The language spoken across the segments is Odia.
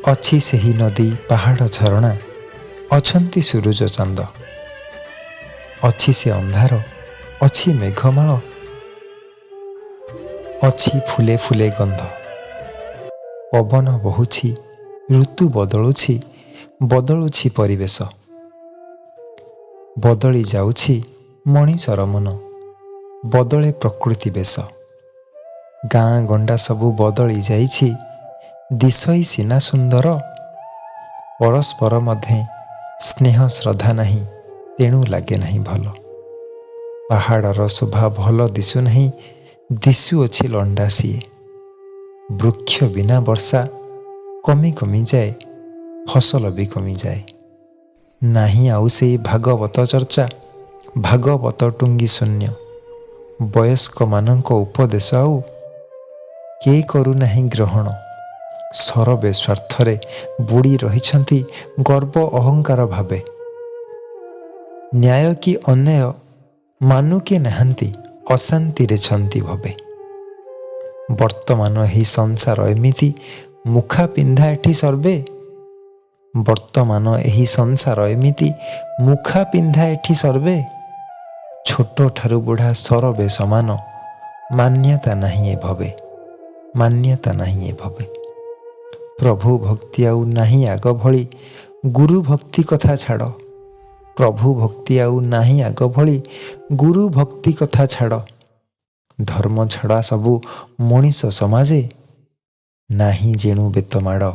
ଅଛି ସେହି ନଦୀ, ପାହାଡ଼, ଝରଣା, ଅଛନ୍ତି ସୂରୁଜ, ଚାନ୍ଦ। ଅଛି ସେ ଅନ୍ଧାର, ଅଛି ମେଘମାଳ, ଅଛି ଫୁଲେ ଫୁଲେ ଗନ୍ଧ। ପବନ ବହୁଛି, ଋତୁ ବଦଳୁଛି, ବଦଳୁଛି ପରିବେଶ। ବଦଳି ଯାଉଛି ମଣିଷର ମନ, ବଦଳେ ପ୍ରକୃତି ବେଶ। ଗାଁ ଗଣ୍ଡା ସବୁ ବଦଳି ଯାଇଛି, ଦିଶଇ ସିନା ସୁନ୍ଦର। ପରସ୍ପର ମଧ୍ୟେ ସ୍ନେହ ଶ୍ରଦ୍ଧା ନାହିଁ, ତେଣୁ ଲାଗେ ନାହିଁ ଭଲ। ପାହାଡ଼ର ଶୋଭା ଭଲ ଦିଶୁନାହିଁ, ଦିଶୁଅଛି ଲଣ୍ଡା ସିଏ। ବୃକ୍ଷ ବିନା ବର୍ଷା କମି କମିଯାଏ, ଫସଲ ବି କମିଯାଏ। ନାହିଁ ଆଉ ସେଇ ଭାଗବତ ଚର୍ଚ୍ଚା, ଭାଗବତ ଟୁଙ୍ଗି ଶୂନ୍ୟ। ବୟସ୍କମାନଙ୍କ ଉପଦେଶ ଆଉ କେ କରୁନାହିଁ ଗ୍ରହଣ। ସରବେ ସ୍ୱାର୍ଥରେ ବୁଡ଼ି ରହିଛନ୍ତି ଗର୍ବ ଅହଙ୍କାର ଭାବେ। ନ୍ୟାୟ କି ଅନ୍ୟାୟ ମାନୁ କେ ନାହାନ୍ତି, ଅଶାନ୍ତିରେ ଛନ୍ତି ଭବେ। ବର୍ତ୍ତମାନ ଏହି ସଂସାର ଏମିତି, ମୁଖା ପିନ୍ଧା ଏଠି ସର୍ବେ। ବର୍ତ୍ତମାନ ଏହି ସଂସାର ଏମିତି, ମୁଖା ପିନ୍ଧା ଏଠି ସର୍ବେ। ଛୋଟ ଠାରୁ ବୁଢ଼ା ସରବେ ସମାନ, ମାନ୍ୟତା ନାହିଁ ଏ ଭବେ, ମାନ୍ୟତା ନାହିଁ ଏ ଭବେ। ପ୍ରଭୁ ଭକ୍ତି ଆଉ ନାହିଁ ଆଗ ଭଳି, ଗୁରୁ ଭକ୍ତି କଥା ଛାଡ଼। ପ୍ରଭୁ ଭକ୍ତି ଆଉ ନାହିଁ ଆଗ ଭଳି, ଗୁରୁ ଭକ୍ତି କଥା ଛାଡ଼। ଧର୍ମ ଛଡ଼ା ସବୁ ମଣିଷ ସମାଜେ, ନାହିଁ ଯେଣୁ ବେତ ମାଡ଼,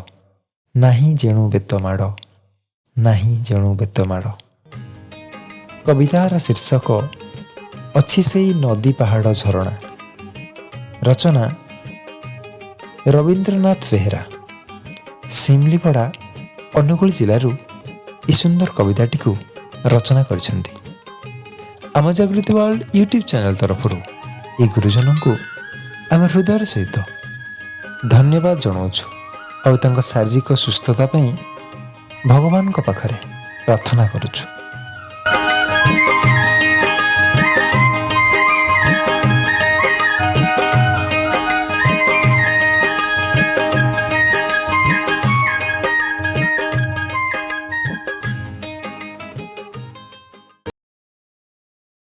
ନାହିଁ ଯେଣୁ ବେତ ମାଡ଼, ନାହିଁ ଯେଣୁ ବେତ ମାଡ଼। କବିତାର ଶୀର୍ଷକ ଅଛି ସେଇ ନଦୀ, ପାହାଡ଼, ଝରଣା। ରଚନା ରବୀନ୍ଦ୍ରନାଥ ବେହେରା। ଶିମଲିପଡ଼ା, ଅନୁଗୁଳ ଜିଲ୍ଲାରୁ ଏହି ସୁନ୍ଦର କବିତାଟିକୁ ରଚନା କରିଛନ୍ତି। ଆମ ଜାଗୃତି ୱାର୍ଲଡ ୟୁଟ୍ୟୁବ୍ ଚ୍ୟାନେଲ୍ ତରଫରୁ ଏହି ଗୁରୁଜନଙ୍କୁ ଆମେ ହୃଦୟର ସହିତ ଧନ୍ୟବାଦ ଜଣାଉଛୁ ଆଉ ତାଙ୍କ ଶାରୀରିକ ସୁସ୍ଥତା ପାଇଁ ଭଗବାନଙ୍କ ପାଖରେ ପ୍ରାର୍ଥନା କରୁଛୁ।